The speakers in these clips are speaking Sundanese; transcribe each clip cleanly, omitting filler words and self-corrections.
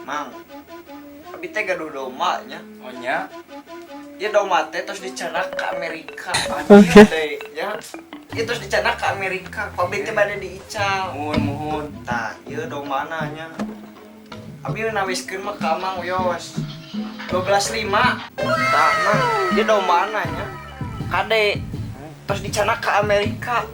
Mang, abi teh gaduh domba nya. Oh nya. Ieu domba teh tos dicandak ka Amerika. Oke. Teh, ya. Ieu tos dicandak ka Amerika. Ku abi teh bade diical. Muhun muhun. Tah, ieu dombana nya. Abi nawiskeun mah ka Mang wios. 12.5. Tah, Mang, ieu dombana nya. Kade tos dicandak ka Amerika.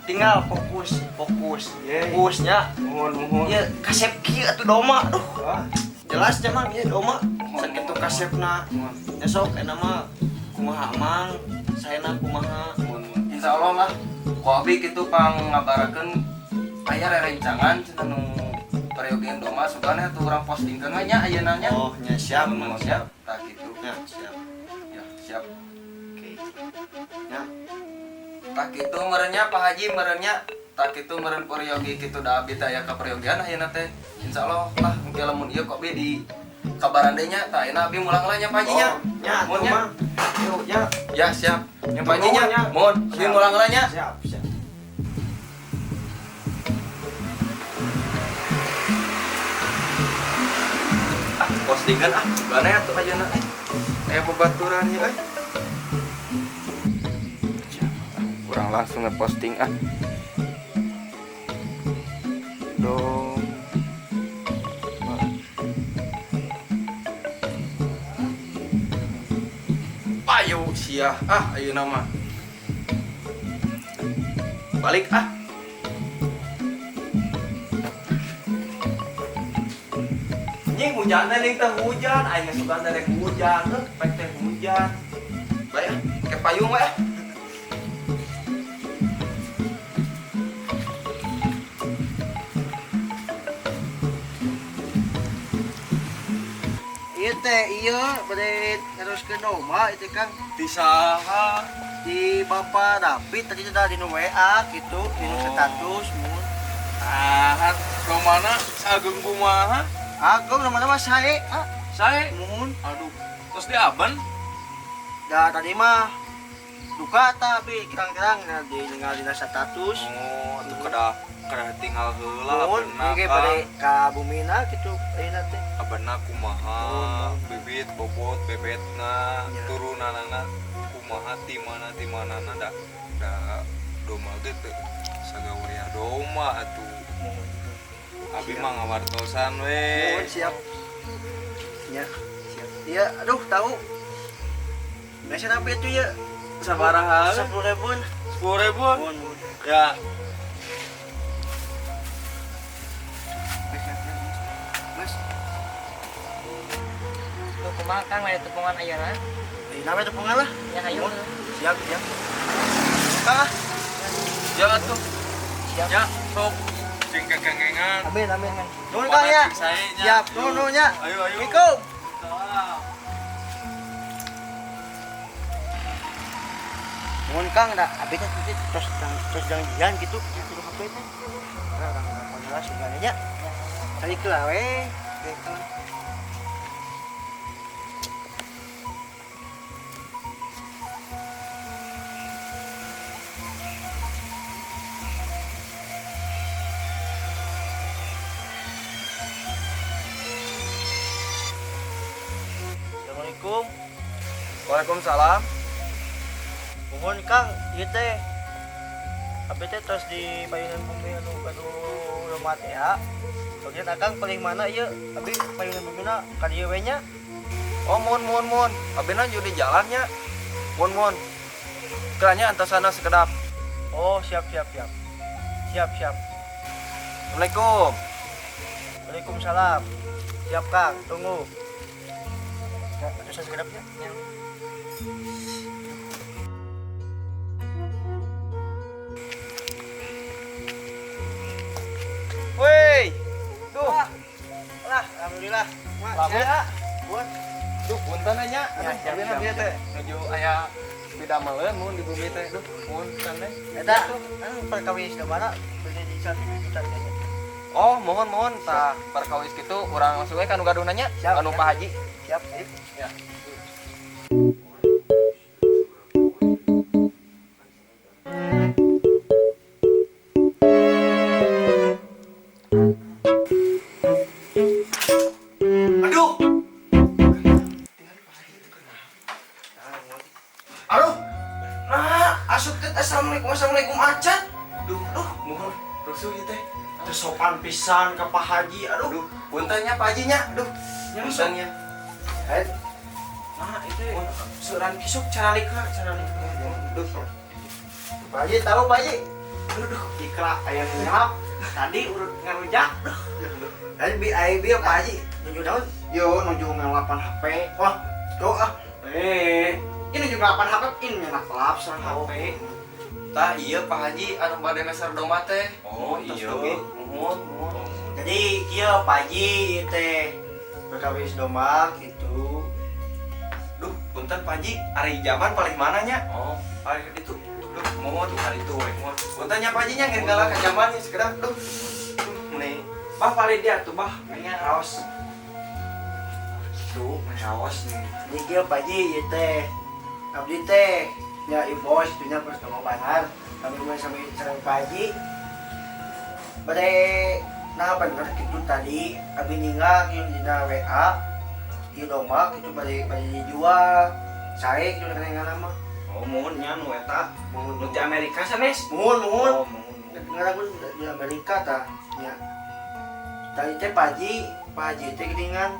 Tinggal fokus, fokus. Yeay. Fokusnya. Muhun muhun. Ieu kasep kieu atuh domba. Duh. Wah. Jelas nya, Mang, ieu domba. Sakitu kasepna. Muhun. Ya sok enak mah kumaha Mang, saena kumaha. Muhun. Insya Allah lah. Ku abi kitu pang ngabarakeun aya rerencangan cenah nu peryogian domba sugana atuh urang postingkeun we nya ayeuna nya. Oh, nya siap, Mang, Muhun, siap. Tah kitu. Ya, siap. Ya, siap. Oke. Ya. Tah kitu meureun nya Pak Haji meureun nya. Tah kitu meureun peryogi kitu da abi teh aya kaperyogian ayeuna teh. Insyaallah lah engke lamun ieu ku abi di kabaran deui nya. Tah ayeuna abi mulang lah nya Pak Haji nya. Oh, nya, Muhun tuh, nya. Mang. Yuk, ya. Ya siap. Nya Pak Haji nya. Nuhun, nya. Muhun, abi Siap. mulang lah nya. Siap, siap. Ah, postingan ah, gimana ya tuh ayeuna eh. Aya babaturan ieu euy. Kurang langsung ngeposting ah. Dong. Payu sia ah ayeuna mah. Balik ah. Nying hujan teh ning teh hujan, aing geus sugan teh rek hujan, heuh pek teh hujan. Bae ah, ke payung we ah. Ieu teh ieu bade neruskeun domba ieu teh Kang. Di saha? Di Bapak David tadi teh di nu WA gitu, di nu Oh. status mun. Ah, domana sageung kumaha? Agung domana mah sae, ah. Sae? Muhun. Aduh, terus di aben? Da tadi mah duka ta abi kirang-kirang di ningali dina status. Oh, atuh kedah tinggal heula Muhun, abenna, ieu ge Kang. bade ka bumina gitu ayeuna teh. Abenna kumaha, bibit bobot bebetna, Ya. turunanana kumaha ti mana ti manana da da domba ge teu sagaweah domba atuh. Muhun. Abi Siap. mah ngawartosan we. Muhun siap. Ya, siap. Iya, aduh tahu. Meser apa itu ya? Sabaraha? 10 ribuan. 10 ribuan. Muhun, muhun. Ya. Mas, Lu kumaha Kang aya tepungan ayeuna? di nama tepungan lah. Ya hayu. Siap, siap. Kang ah. Ya atuh. Siap. Ya, sok sing kekengengan. Amin, amin. Nuhun Kang ya. Cing sae nya. Siap, nuhun nuhun nya. Ayo, ayo. Assalamualaikum. Salam. Nuhun Kang, da abi teh tadi tos tos janjian gitu di HP teh. Nah, urang telepon heula sugana nya. Tadi keula we. Gitu. Assalamualaikum. Waalaikumsalam. Mohon Kang, ieu teh abi teh tos di payunan bumi anu gaduh rumah teh ya. Bagian Akang paling mana ieu? Abi payunan bumina ka dieu we nya. Oh, mohon mohon mohon. Abi na di jalannya. Mohon mohon. Keranya antasana sekedap. Oh, siap siap siap. Siap siap. Assalamualaikum. Waalaikumsalam. Siap Kang, tunggu. Ya, terus sekedapnya. Ya. Hei. Duh. Lah, alhamdulillah. Lami ah. Buat. Duh, punten nya. Aduh, abdi teh nuju aya pidameleun mun di bumi teh. Duh, punten teh. Eta, anu perkawis domba beli di 1 juta teh. Oh, mohon tah perkawis kitu urang langsung we ka nu gaduhna nya, ka nu Pak Haji. Siap, sip. Ya. Aduh. Aduh. Nah, asup teh assalamualaikum assalamualaikum acan. Duh, duh, mohon rusuh ieu teh. Teu sopan pisan ka Pak Haji. Aduh, Duh, punten nya Pak Haji nya. Duh, punten nya. Nah, itu seuran kisuk caralika, caralika. Duh. Pak Haji tahu Pak Haji. Aduh, duh, ikra aya nu nyelap. Tadi urut ngarujak. Duh. Tadi bi ai bi Pak Haji nuju naon? Yo nuju ngelapan HP. Wah, tuh ah. Ini nuju ngelapan HP, ini nyenak lap sareng HP. Tah iya Pak Haji anu bade meser domba teh. Oh, iya. Muhun, muhun. Jadi kieu Pak Haji teh perkawis domba gitu. Duh, punten Pak Haji, ari zaman paling mana nya? Oh, ari itu. Duh, muhun ari itu we, muhun. Punten nya Pak Haji nya ngeun ngalah ka zaman nya sekedap. Duh. Duh, meni. Bah paling dia tuh bah, nya raos. Tuh, raos nih. Jadi kieu Pak Haji ieu teh abdi teh nya ibos itu nya terus domba banar. Kami mah sami sareng Pak Haji. Bade nah bener kitu tadi abdi ninggal kieu dina WA. Ieu domba kitu bade bade dijual. Sae kitu kana mah. Oh, muhun nya nu eta. Muhun Nu ti Amerika sanes. Muhun muhun. Oh, muhun. Ngaran di Amerika tah nya. Tadi teh Pak Haji teh geuningan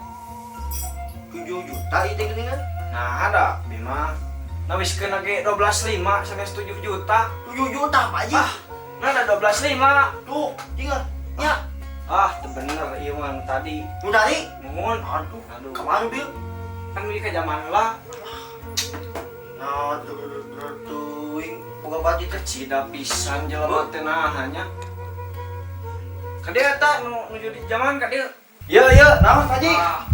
7 juta ieu teh geuningan. Nah, ada bima. Nah, wiskeun ge 12.5 sampai 7 juta. 7 juta Pak Haji. Ah, nah ada 12.5. Tuh, tinggal nya. Ah, teu bener ieu mah nu tadi. Nu tadi? Muhun. Aduh, Aduh. kemana bil? Kan di ka zaman lah. Nah, teuing boga baju teh. Cida pisan jelema teh nah nya. Ka dieu eta nu nuju di zaman ka dieu. Ieu ieu, naon Pak Haji? Ah.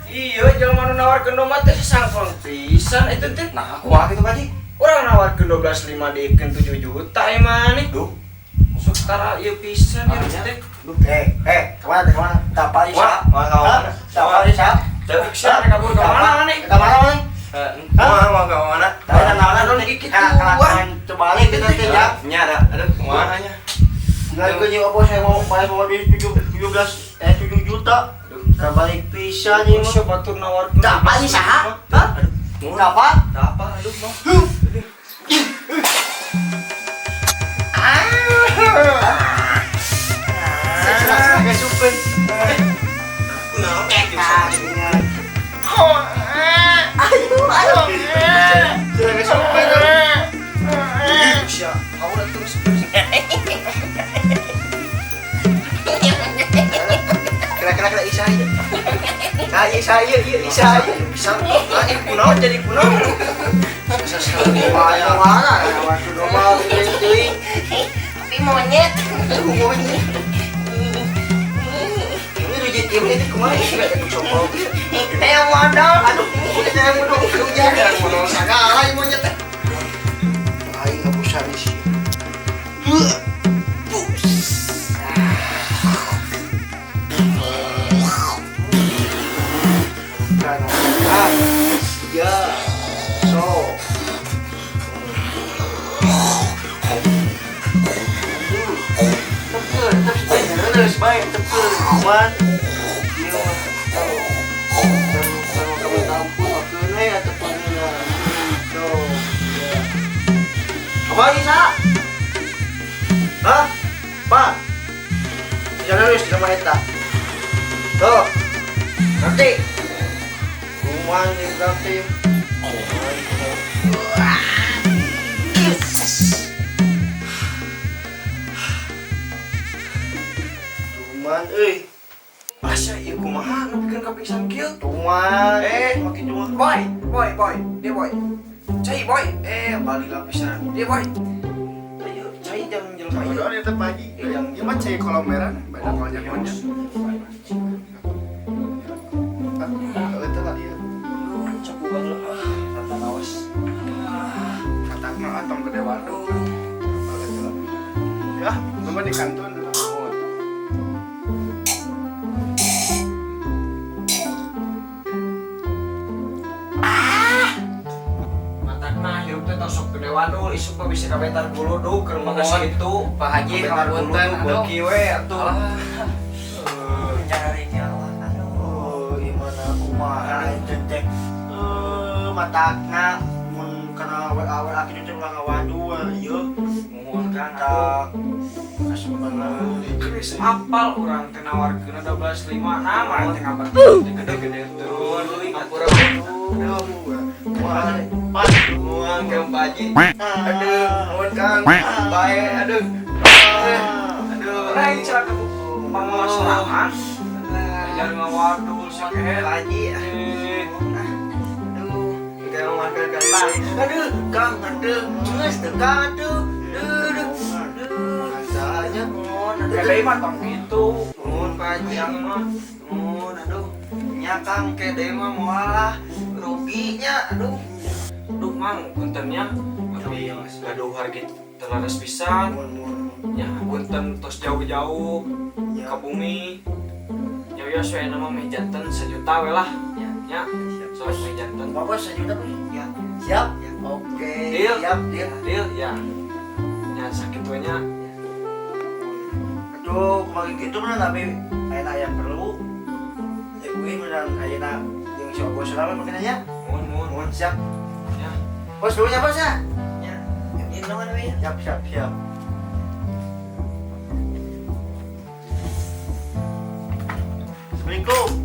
Iya, jelema nu nawarkeun domba teh sasangkon pisan itu teh. Nah, kumaha kitu Pak Haji? Urang nawarkeun 12.5 dikeun 7 juta emang nih. Duh. Sok tara ieu pisan ya teh. Duh, kemana teh kemana? Tapa Wah, Isa. wah, ka mana? Tapa Isa. Teu sia kabur ka mana nih? Ka mana nih? Kumaha mau ka mana? Tahu naon Naon kitu. Kelakuan terbalik gitu teh ya. Nya ada, aduh kumaha nya. Nggak ikut nyewa bos, saya mau beli 17 7 juta. Terbalik pisan ieu mah. Siapa tuh nawarkeun? Tapa Isa? Hah? Tapa? Apa? Aduh, mau. Saya supen. Ayo, ayo. Saya supen. Sia, haura terus. Kira-kira Isa ieu. Nah, Isa ieu, ieu Isa ieu. Bisa. Ah, kunaon jadi kunaon? Mana mana waktu domba teuing. Tapi monyet. Monyet. Ini rujit ini kumaha ieu sopo. Eh, modal. Aduh, saya mau dong hujan. Mau sagala ieu monyet teh. Aing ngabusan sih. Ya, so. Tepkeun, tepkeun, terus bae tepkeun. Kuman. Ieu mah. Kamu ampun, tepkeun we tepkeun heula. So. Ya. Apa Isa? Hah? Pak. Jangan terus di rumah eta. Tuh. Nanti. Kuman yang berarti. Tuman euy. Asa ieu kumaha nepikeun ka pingsan kieu? Tuman. Makin cuma. Boy, boy, boy, dia boy. Cai boy, bali lapisan. Dia boy. Ayo, cai jam jelema. mah ieu. Doan eta Pak Haji. Ieu mah cai kolom merah, beda konyol-konyol. Ah, eta lah ieu. Cok bukan lu. Tata lawas. Katakna atong gede waduk. Ya, nomor di kantun. Matakna hirup teh tos sok gede wadul, isuk mah bisa kabetar guludug keur mah geus kitu. Pak Haji, Kabetar hapunten, guludug aduh. beuki we atuh. Cari nyawa. Aduh. Oh, gimana kumaha itu teh. Matakna mun kana awal-awal akhir teh ulah ngawadul ieu. Muhun Kang atuh. Tak asupan. Geus apal urang teh nawarkeun 12.5 nah mah teh ngabar gede-gede turun. Ampura. Aduh, wah, Pak, Muang Kang Pak Haji. Aduh, muhun Kang. Bae, aduh. Aduh. Lain cara ke pamawa sorangan. Ajar ngawadul sakehet. Pak Haji. Eh, Aduh. Kayak makan kali. Aduh, Kang, aduh. Geus teu Kang, aduh. Aduh, aduh. Aduh. Rasanya Mohon, aduh. Gede mah tong kitu. Muhun Pak Haji. Yang mah Muhun, aduh. Nya Kang kede mah moal lah. Ruginya, aduh. Duh Mang, puntennya abi gaduh harga telaras pisan. Mun mun. Ya, punten tos jauh-jauh Ya. ke bumi. Ya ya we nama meh janten sejuta we lah. Ya. Ya, sok meh janten. Bapak sejuta bos. Ya. Siap? Oke. Deal. Siap, deal. Deal ya. Ya sakit we nya. Aduh, kumaha kitu mah tapi ayeuna aya perlu. Ya gue menang ayeuna jeung si Obos sorangan mungkin nya. Muhun muhun. Mohon siap. Ya. Bos dulu ya bos ya. Ya. Ini nuhun we ya. Siap siap siap. Assalamualaikum.